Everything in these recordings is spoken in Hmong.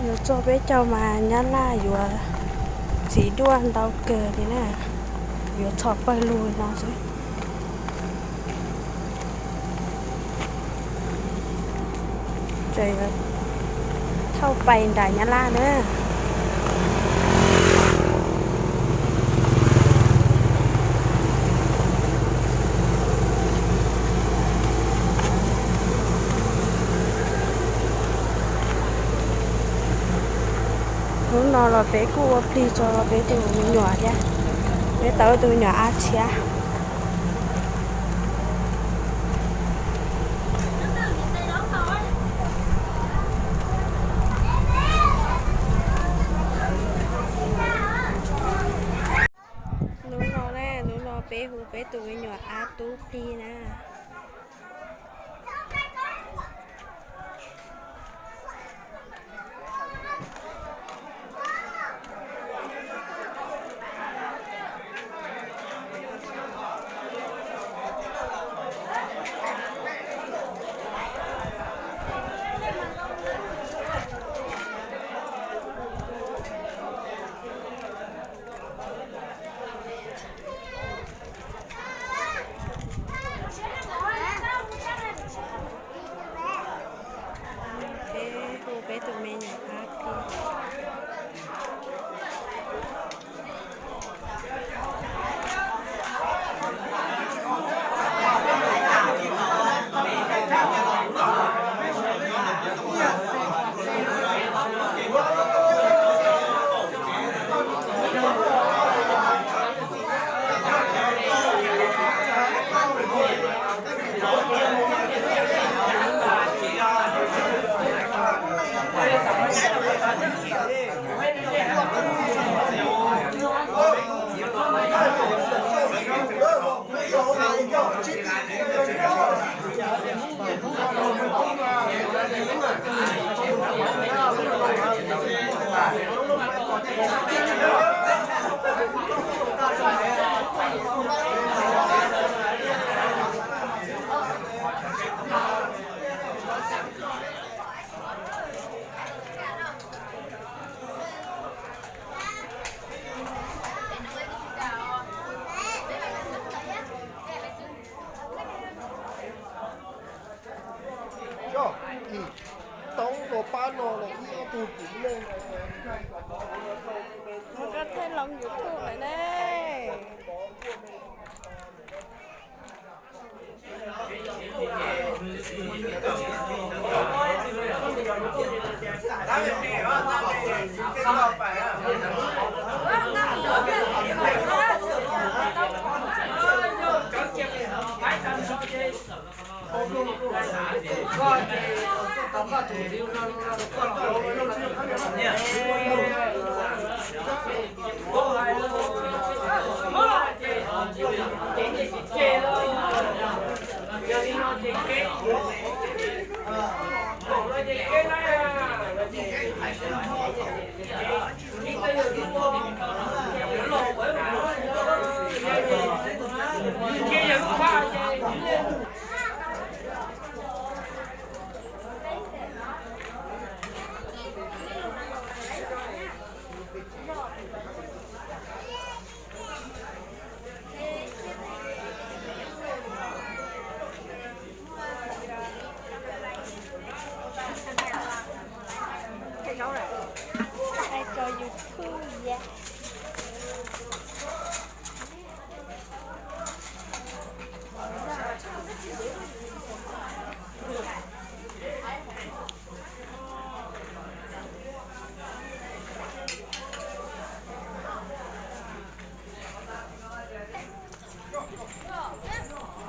Yuav txog peb caug mas Nyab Laj yuav txiv duaj ntau kawg li na, yuav txhos pawg lug no xwb. Ces thauj pais nram Nyab Laj na. Hnub no los peb kuj ua plig tso peb tus me nyuam thiab, peb tau tus me nyuam ab tshiab. Hnub no na, hnub no peb hu peb tus me nyuam ab tub plig na. Peb hu peb tus me nyuam ab plig. Coj, toob rau pab no los ib ob tug kwv tij neej. Mus rau thaij loo YouTube lawm ne. Ai, tso YouTube ya.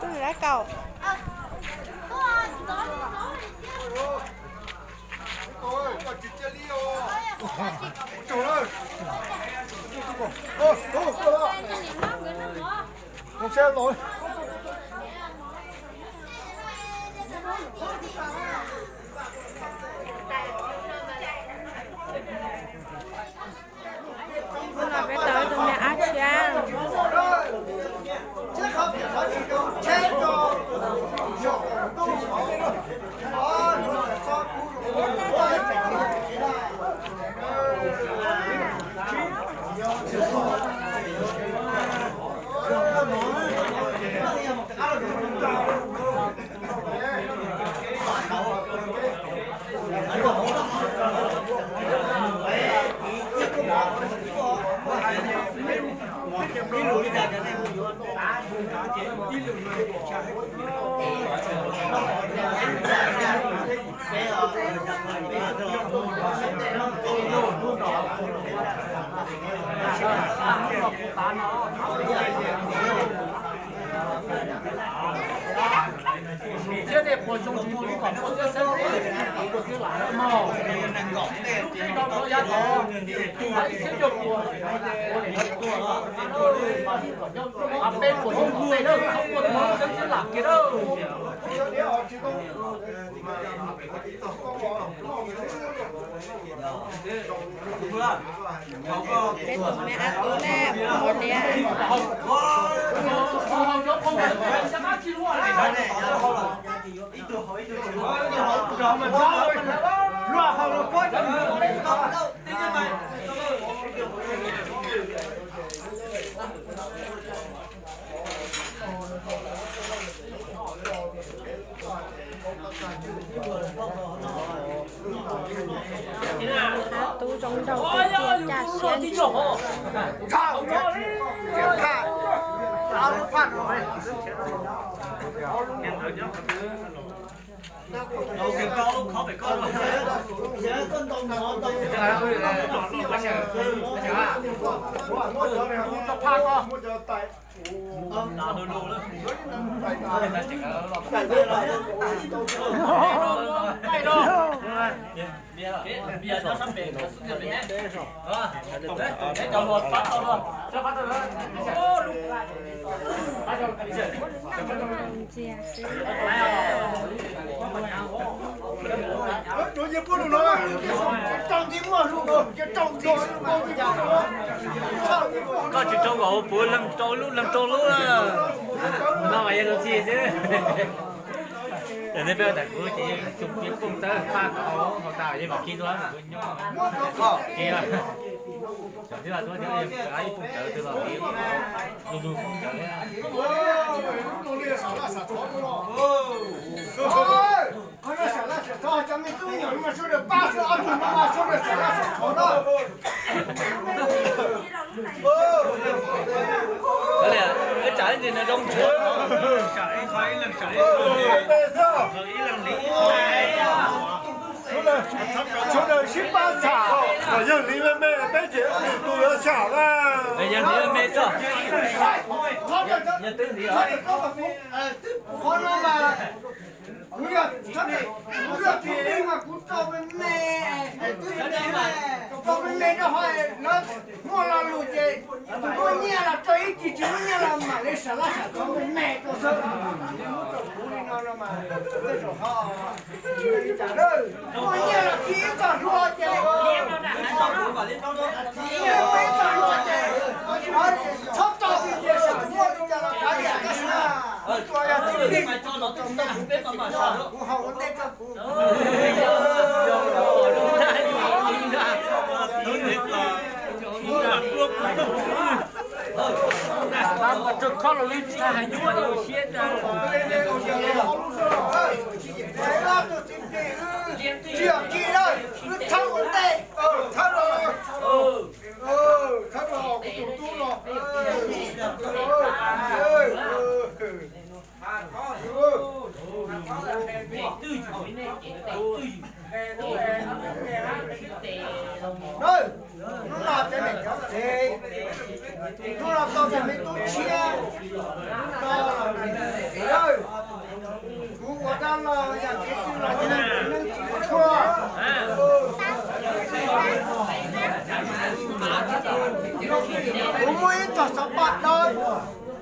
Tus lab kaum. Hnub no peb tau ib tug me ab tshiab. Thiab tej puas zoo tsis mus kom muaj txiaj xeeb teb, kuv tus txiv lam mog. Ib rau rau yav tod, ib txhiab cuaj puas, peb puas zoo txog tej na, txhob muaj tus xeeb txhiab lam kiag na. Peb tus me a kub ne, mus ua liaj. Tab tub zoo nraug tiag tiag, caj siab ntshua. Ntxias xwb. Koj tsis rau kom puv leej rau lub leej rau lub na. No mas yog tus txi xwb. Tam no peb ua tag kuv ces yeej tsuas poob tawb paj tau hauv tas yeej mam khi tuaj kuv nyob. Khi, cov twb tuaj thiab yeej ib poob tawv twb los li lug lug poob tawv thiab. Qhov no sam laj sam txhob cov me tub nyuam no mas sawv daws pab sawv ob tug no mas sawv daws sam laj sam txhob na. Ib tsam ib ntsis nws zoo tshuav, ib leeg li, sawv daws sib pab txham kom yawg li me me peb ces tus yuav sam na. Yawg li me me txog, yawg twb li os. Qhov no mas kuv yog, kuv yog tus twg mas kuv rau me me, rau me me rau hauv lawv muaj lo lus ces tus muaj nyiaj los rau ib ce, tsis muaj nyiaj los mam li sam laj sam txhob me me rau xwb. Muab rau kuv li no no mas tej zaum ho muaj nyiaj los khi ib txoj hlua ces, muaj ib txoj hlua ces txhob rau li ces sam muaj li cas los kav liam tab sis mas kuv tsuas yog tib neeg kuv haus ua ntej rau kuv. Tsis yog khi lawm, wb txhawb ua ntej, txhawb los, txhawb los kuv tus tub los. Hnub no cov niam cov txiv, hnub no tau cov me tub tshiab, kuv ua dab laug yam kev tsis los neeg tsis tshuaj. Kuv muab ib txoj xov paj dawb,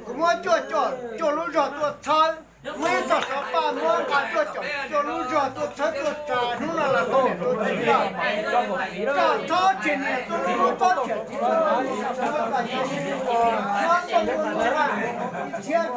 kuv muab cuaj caum cuaj lub zog tuaj txhawb. Muab ib txoj xov paj muab nqa cuaj caum cuaj lub zog tuaj txhawb tuaj tsa, hnub no los tau niam tau txiv lawm. Koj txhob tseg niam tub lub lub txhob tseg txiv tub lub, txhob tau mus ua ib txhiab.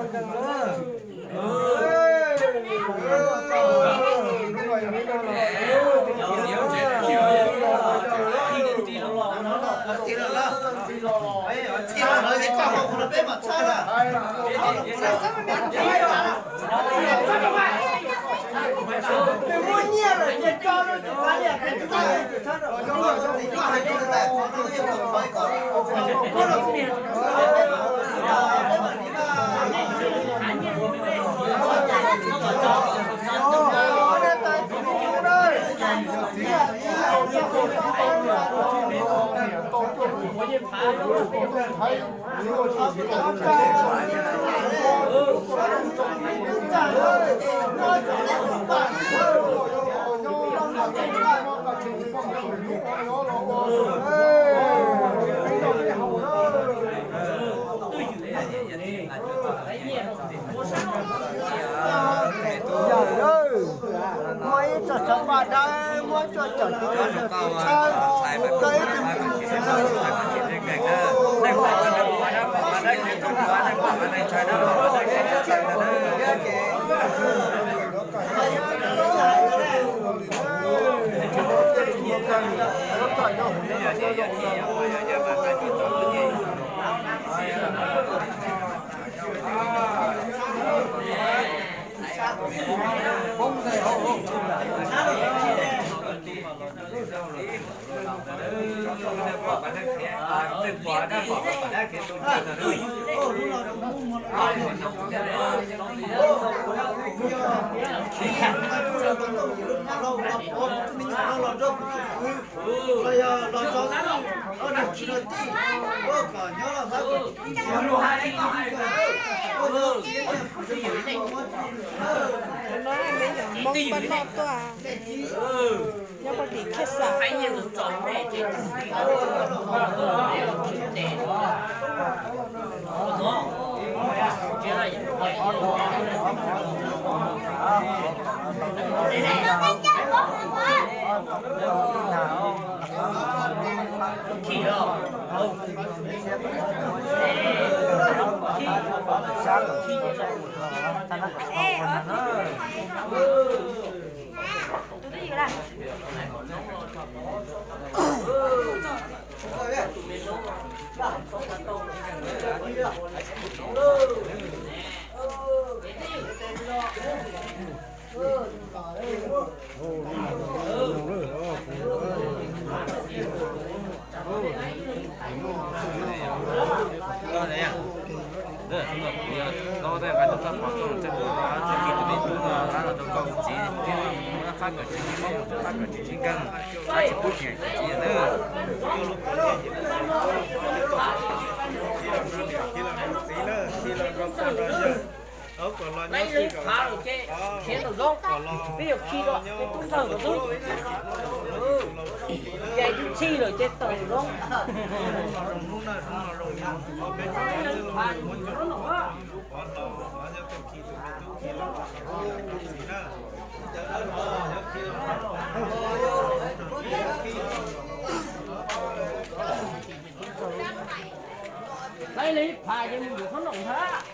Muaj ib txoj tshav npaj dawb muab cuaj caum cuv tshawb, tau ib tug Cov no me nyuam Hmoob pab noj tuaj, nyob pog tim Khiaj Xas tuaj. Kom los nyob txij kom, phav lawm ces khiav tawm zoov, peb yuav khi rau peb tub ntxawg lawm xwb. Ces ib txhij lawm ces tawm zoov. Laib li phav ces mus yuav qhob noom ntag.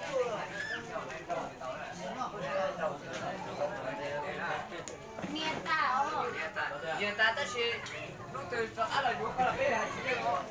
Nyias tas, tab sis hnub twg rov qab los yuav koj los peb hais tsis yeej os.